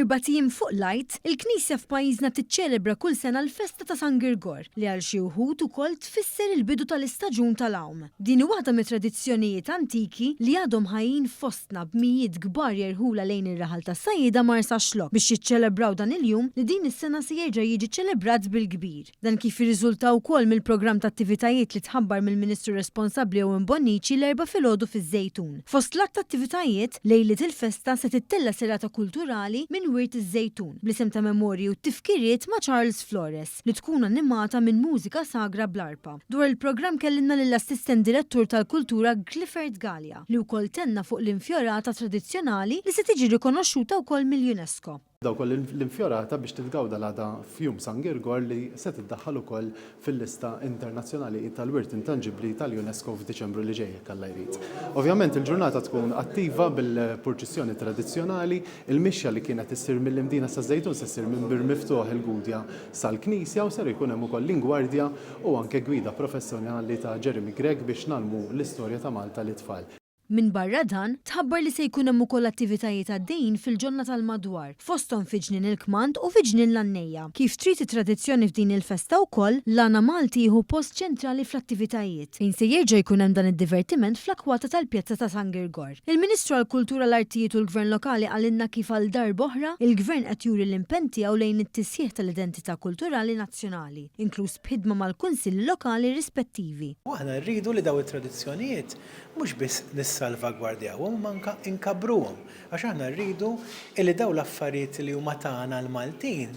Erbat ijiem fuq l-Għid, il-Knisja f'pajjiżna tiċċelebra kull sena l-festa ta' San Girgor, li għal xi wħud ukoll tfisser il-bidu tal-istaġun tal-għawm. Din hi waħda mit-tradizzjonijiet antiki li għadhom ħajjin fostna b'mijiet kbar jerħulha lejn ir-raħal tas-sajjieda Marsaxlokk biex jiċċelebraw dan il-jum li din is-sena se jerġa' jiġi ċċelebrat bil-kbir. Dan kif jirriżulta wkoll mill-programm ta' attivitajiet li tħabbar mill-Ministru responsabbli Owen Bonnici l-Erbgħa filgħodu fiż-Żejtun. Fost l-għadd ta' attivitajiet, lejliet il-festa se tittella' serata kulturali minn Wirt iż-Żejtun, bl-isem ta' Memorji u Tifkiriet ma' Charles Flores, li tkun animata minn mużika sagra bl-arpa. Dwar il-programm kellimna lill-Assistent Direttur tal-Kultura Clifford Galea, li wkoll tenna fuq l-infjorata tradizzjonali li se tiġi rikonoxxuta wkoll mill-UNESCO. Tibda wkoll l-infjorata biex titgawda l-għada f'Jum San Girgor li se tiddaħħal ukoll fil-lista internazzjonali tal-wirt intanġibbli tal-UNESCO f'Diċembru li ġej jekk Alla jrid. Ovvjament il-ġurnata tkun attiva bil-purċissjoni tradizzjonali, il-mixja li kienet issir mill-Imdina saż-Żejtun se ssir minn Bir Miftuħ il-Gudja sal-Knisja u ser jkun hemm ukoll l-ingwardja u anke gwida professjonali ta' Jeremy Grech biex ngħallmu l-istorja ta' Malta lit-tfal. Minbarra dan, tħabbar li se jkun hemm ukoll attivitajiet għaddejjin fil-ġonna tal-madwar, fosthom fi Ġnien il-Kmand u fi Ġnien l-Għannejja. Kif trid it-tradizzjoni f'din il-festa wkoll, l-għana Malti jieħu post ċentrali fl-attivitajiet, fejn se jerġa' jkun hemm dan id-divertiment fl-akkwata tal-Pjazza ta' San Girgor. Il-Ministru għall-Kultura, l-Artijiet u l-Gvern Lokali qalilna kif għal darb'oħra, il-Gvern qed juri l-impenn tiegħu lejn it-tisħiħ tal-identità kulturali nazzjonali, inkluż b'ħidma mal-Kunsilli Lokali rispettivi. U aħna rridu li dawn it-tradizzjonijiet mhux biss nissalvagwardjawhom imma anke nkabbruhom għax aħna rridu illi dawn l-affarijiet li huma tagħna l-Maltin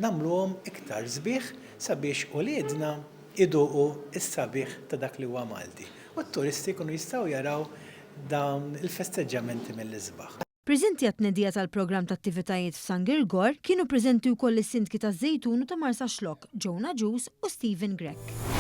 nagħmluhom iktar sbieħ sabiex uliedna jduqu s-sabiħ ta' dak li huwa Malti u t-turisti jkunu jistgħu jaraw dawn il-festeġġjamenti mill-isbaħ. Preżenti għat-tnedija tal-programm ta' attivitajiet f'San Girgor kienu preżenti wkoll is-Sindki taż-Żejtun u ta' Marsaxlokk, Joan Agius u Stephen Grech.